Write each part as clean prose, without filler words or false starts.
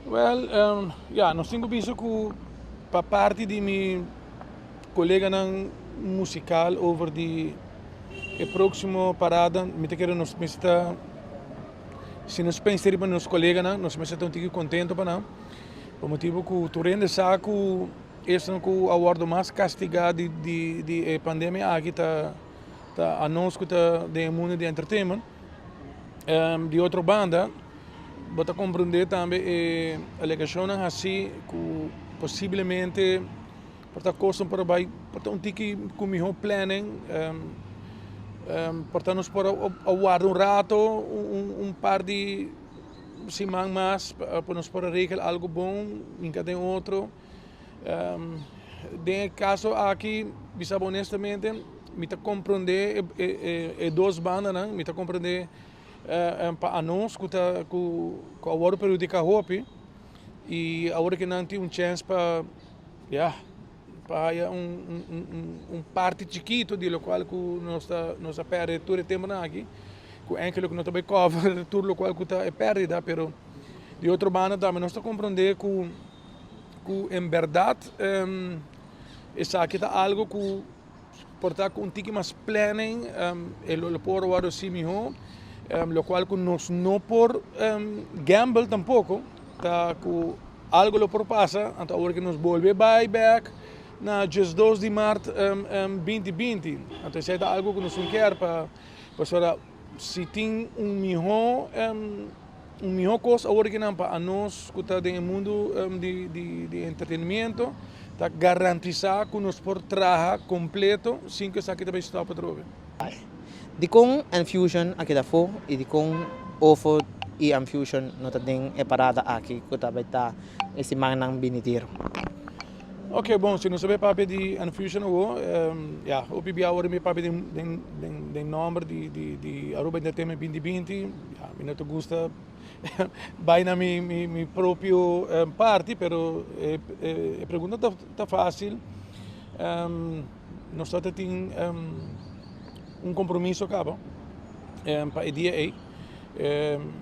Well, ja, nos tin ku bisa ku pa parti di mi koleganan musikal over di e próksimo parada, mi ta kere nos mester ta, si nos pensa riba nos koleganan, nos mester ta un tiki kontento pa nan, pa motibu ku tur hende sa ku esnan ku a wòrdu mas kastigá di di di e pandemia aki ta ta anos ku ta den e mundu di entertainment. Di otro banda, bo ta komprendé tambe e alegashonnan hasí ku posiblemente por ta kosnan por a bai por ta un tiki ku mihó planning, por ta nos por a warda un rato, un par di siman mas pa nos por a regel algu bon hinka den otro. Den e kaso aki, bisa bo honestamente, mi ta komprendé e dos bandanan, mi ta komprendé pa anos ku ta ku a wòrdu perhudiká hopi i awor ke nan tin un chèns pa ya pa haya un parti chikitu di lokual ku nos ta nos a pèrdè tur e tempunan aki ku ènkele ku no ta bai kòver tur lokual ku ta e pèrdida, pero di otro banda tambe nos ta komprendé ku ku en bèrdat esaki ta algu ku por ta ku un tiki mas planning e lo por wòrdu hasi mihó, lokual ku nos no por gamble tampoko ta ku algu lo por pasa anto awor ku nos bolbe bai bèk na diesdos di mart 2020 anto esei ta algu ku nos no kier pa pasobra si tin un mihó Un mihó kos awor kinan pa anos ku ta den e mundu di entretenimiento ta garantisá ku nos por traha kompleto sin ku esaki ta bai stòp atrobe. Dikon Enfusion a keda afó i dikon Ofo i Enfusion no ta den e parada aki ku ta bai ta e simannan binidero? Ok, bon, si nos a bai papia di Enfusion awor, ya, hopi bia awor mi papia den nòmber di Aruba Entertainment 2020, ya, mi no ta gusta bai na mi propio parti, pero e pregunta ta fácil. Nos ta tin un kompromiso kaba pa e dia ei.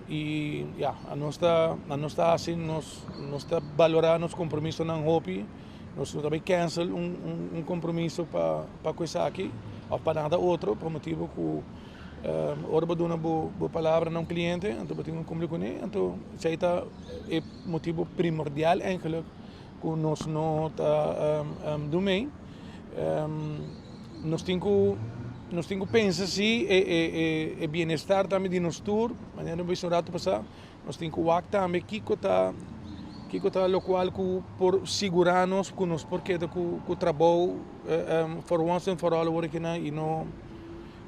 I ya, anos ta anos ta hasi nos nos ta balorá nos kompromisonan hopi, nos no ta bai cancel un un kompromiso pa pa ku esaki òf pa nada otro pa motibu ku ora bo duna bo bo palabra na un kliente anto bo tin ku kumpli kuné, anto esei ta e motibu primordial eigenlijk ku nos no ta dumei. Nos tin ku nos tin ku pensa si e e e bienestar tambe di nos tur, manera nos bisa un ratu pasá, nos tin ku wak tambe kiko ta kiko ta lokual ku por sigurá nos ku nos por keda ku ku trabou for once and for all awor akinan i no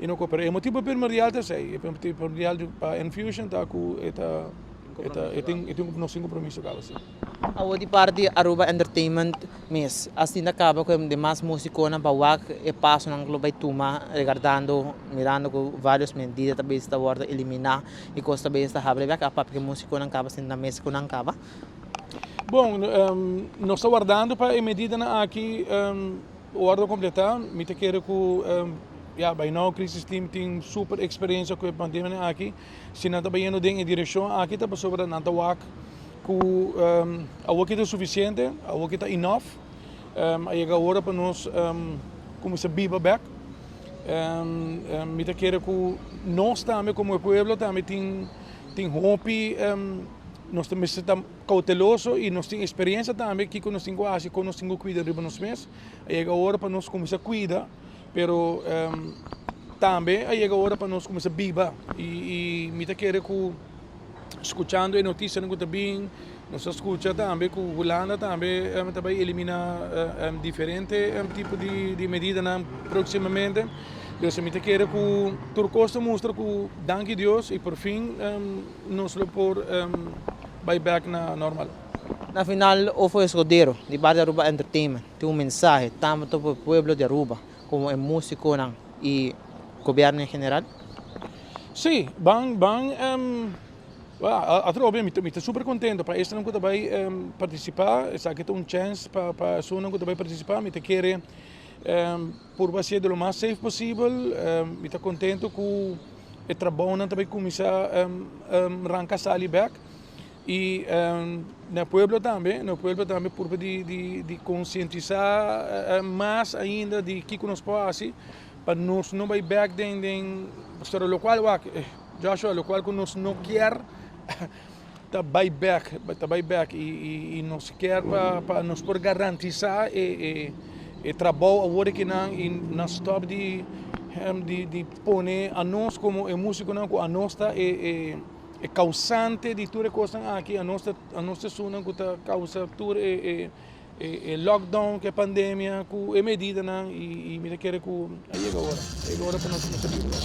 i no koperá. E motibu primordial ta esei, e motibu primordial pa Enfusion ta ku e ta e ta e tin e tin nos tin kompromiso kaba si. Awor di parti Aruba Entertainment mes asina caba cu e demas musiconan pa wak e pasonan cu lo bay tuma regardando mirando cu varios medida ta bes ta wordo elimina y cos ta bes ta habri bek a papia cu e musiconan caba sinta na mesa cu nan caba. Bon, nos ta wardando pa e medidanan aki wordo completa. Mi ta kere cu ya by now Crisis Team tin super experiencia cu e pandemianan aki. Si nan ta bayendo den e direccion aki ta pasobra nan ta wak ku awoki ta sufisiente, awoki ta enough. A yega ora pa nos kuminsá biba bèk. Mi ta kere ku nos tambe komo e pueblo tambe tin tin hopi nos ta mester ta kouteloso i nos tin eksperensia tambe kiko nos tin ku hasi, kon nos tin ku kuida riba nos mes. A yega ora pa nos kuminsá kuida, pero tambe a yega ora pa nos kuminsá biba i mi ta kere ku. Skuchando e notisianan ku ta bin, nos a skucha tambe ku Hulanda tambe ta bai eliminá diferente tipo di medidanan próksimamente. Dus mi ta kere ku tur kos ta mustra ku danki Dios i por fin nos lo por bai bèk na normal. Na final Ofo Escudero di parti Aruba Entertainment tin un mensahe tanto pa e pueblo di Aruba komo e musikonan i gobièrnu en general. Sí, ban ban atrobe mi ta super contento pa esnan ku ta bai partisipá, esaki ta un chèns pa pa esunnan ku ta bai partisipá, mi ta kere purba hasié di lo mas safe posibel, mi ta contento ku e trabounan ta bai kuminsá ranka sali bèk. I na pueblo tambe, na pueblo tambe purba di di di konsientisá mas ainda di kiko nos por hasi pa nos no bai bèk den den pasobra lokual wak Joshua lokual ku nos no kier ta bai bèk ta bai bèk i nos kier pa pa nos por garantisá e e e trabou awor akinan i nan stòp di di di pone anos komo e músikonan ku anos ta e e. E causante di tur e cosnan aki anos ta anos ta esunnan cu ta causa tur e e e lockdown cu e pandemia cu e medidanan y y mi ta kere cu a yega ora a yega ora pa nos cuminsa biba.